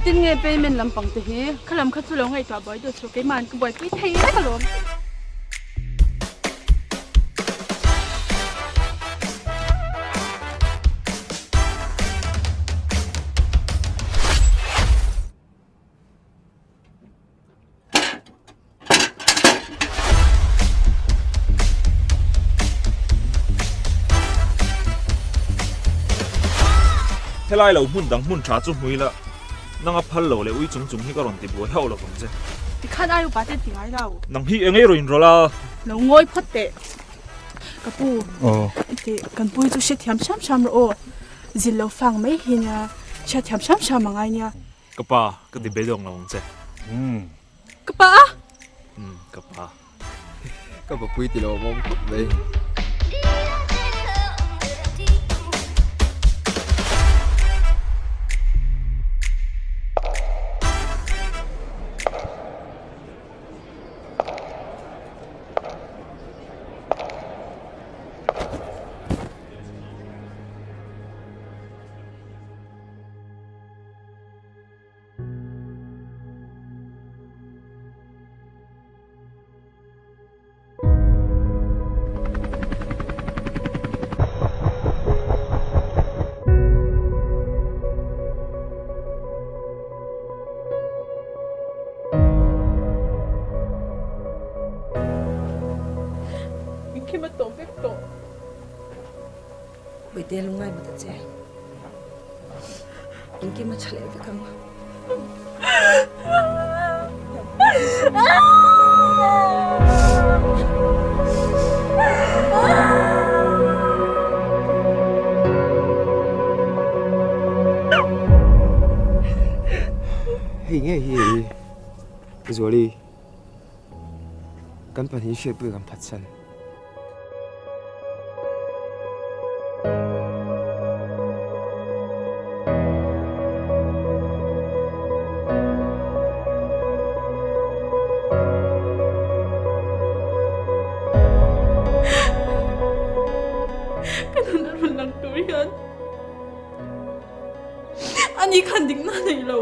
Engtin nge payment lampang te hi? Kha lam kha chu lo ngaihtuah buai deuh chu keimahan ka buaipui thei vek alawm. Helai lo hmun dang hmun tha chu hmui la, nanga phal lo leh ui chung chung hi ka rawn ti buai hauh lovang che. Tikhan ai upa te ti ngai lo. Nang hi eng ei rawn rawlh a? Lo ngawi phawt teh. Ka pu, tih kan pui chu hrethiam hram hram rawh aw. Zil lo fang mai hi nia, hriatthiam hram hram a ngai nia. Ka pa, ka ti beidawng lo ang che. Ka pa a? Umm, ka pa. Ka papui ti lo awm khawp mai. Engkim a tawh vek tawh. Puite lungngai mut a che. Engkim a tha leh vek ang. Hei nge hi Zuali kan pahnih hriatpui kan phatsan. Ka nun a rawn lang tur hian ani khan dikna a nei lo.